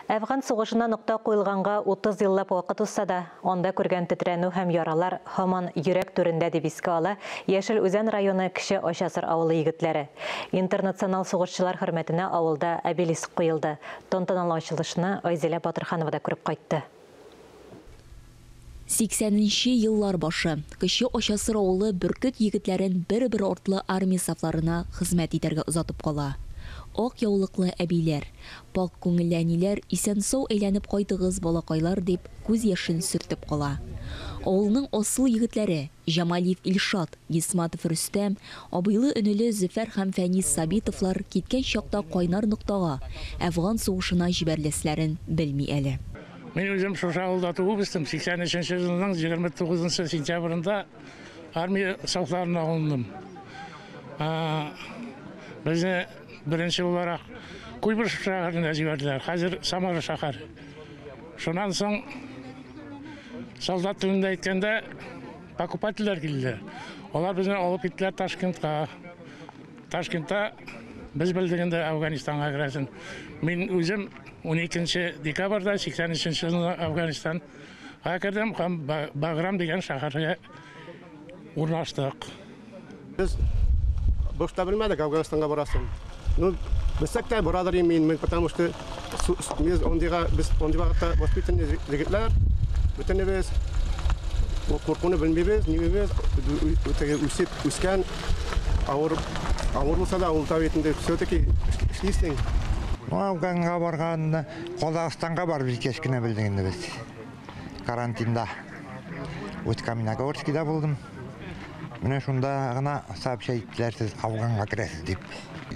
Әфган сугышына нокта куелганга 30 еллап вакыт узса да, анда күргән тетрәнү һәм яралар һаман йөрәк түрендә, дип искә ала Яшел Үзән районы Кече Ачасыр авылы егетләре. Интернационал сугышчылар хөрмәтенә авылда обелиск куелды. Тантаналы ачылышны Айзилә Батырханова да күреп кайтты. 80 нче еллар башы. Кече Ачасыр авылы бөркет егетләрен бер-бер артлы армия сафларына хезмәт итәргә озатып кала. Ак яулыклы әбиләр, пакь күңелле әниләр исән-сау әйләнеп кайтыгыз, балакайлар, дип күз яшен сөртеп кала. Авылның асыл егетләре Җамалиев Илшат, Гисматов Рөстәм, абыйлы-энеле Зөфәр һәм Фәнис Сабитовлар киткән чакта кайнар ноктага, Әфган сугышына җибәреләселәрен белми әле. Мин үзем шушы авылда туып үстем. 83 елның 29 сентябрендә армия сафларына алындым. Безне беренче буларак Куйбышев шәһәренә җибәрделәр. Хәзер Самара шәһәр. Шуннан соң, солдат телендә әйткәндә, покупательләр килде. Алар безне алып киттеләр Ташкентка. Ташкентта без белдек инде, Афганистанга керәсен. Мин үзем 12 декабрьдә 83 елында Афганистанга кердем һәм Баграм дигән шәһәргә урнаштык. Без башта белмәдек Афганистанга барасын. Ну, белсәк тә барадыр мин, мин, потому что без ондыйга, без ондый вакытта воспитанный егетләр, бөтенебез куркуны белмибез, нимибез, теге үсеп үскән, авыр авыр булса да, ул бит инде все-таки эшлисең. Ну, Афганга барган, Казахстанга барып җиткәч кенә белдек инде без. Карантинда. Усть-Каменогорскида булдым. Менә шунда гына сообщать иттеләр, сез Афганга керәсез дип.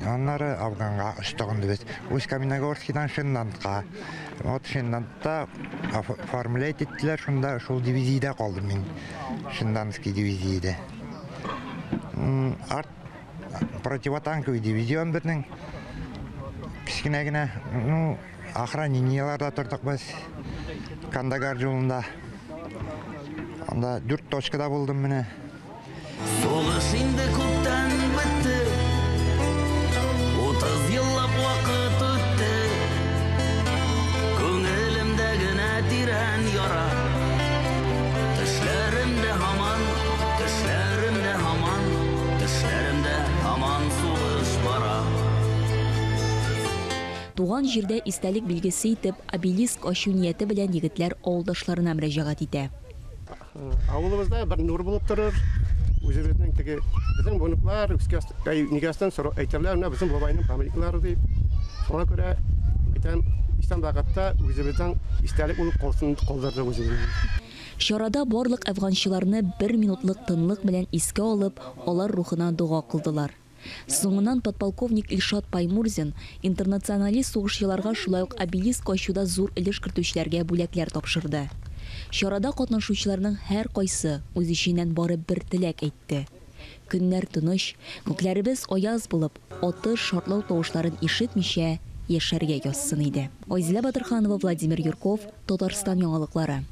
Аннары Афганга очтык инде без. Усть-Каменогорскидан Шиндандка. Вот Шиндандта оформлять иттеләр, шунда шул дивизиядә калдым мин. Шиндандский дивизиядә. Арт противотанковый дивизион безнең. Кечкенә генә, ну, охранениеларда тордык без. Кандагар юлында. Анда дүрт точкада булдым менә. Сугыш инде күптән бетте, 30 еллап вакыт үтте. Күңелемдә генә тирән яра. Төшләремдә һаман, төшләремдә һаман, төшләремдә һаман сугыш бара. Туган җирдә истәлек билгесе итеп обелиск ачу нияте белән егетләр авылдашларына мөрәҗәгать итә. Авылыбызда бер нур булып торыр. Үзебезнең теге безнең внуклар үскәч нигәстән сорау әйтерләр, менә безнең бабайның памятниклары дип. Шуңа күрә әйтәм, исән вакытта үзебезнең истәлек булып калсын, калдырдык үзебезнең. Чарада барлык әфганчыларны бер минутлык тынлык белән искә алып, алар рухына дога кылдылар. Соңыннан подполковник Илшат Паймурзин интернационалист сугышчыларга, шулай ук обелиск ачуда зур өлеш кертүчеләргә бүләкләр тапшырды. Чарада катнашучыларның һәр кайсы үз эченнән бары бер теләк әйтте. Көннәр тыныч, күкләребез аяз булып, атыш, шартлау тавышларын ишетмичә яшәргә язсын иде. Айзилә Батырханова, Владимир Юрков, Татарстан яңалыклары.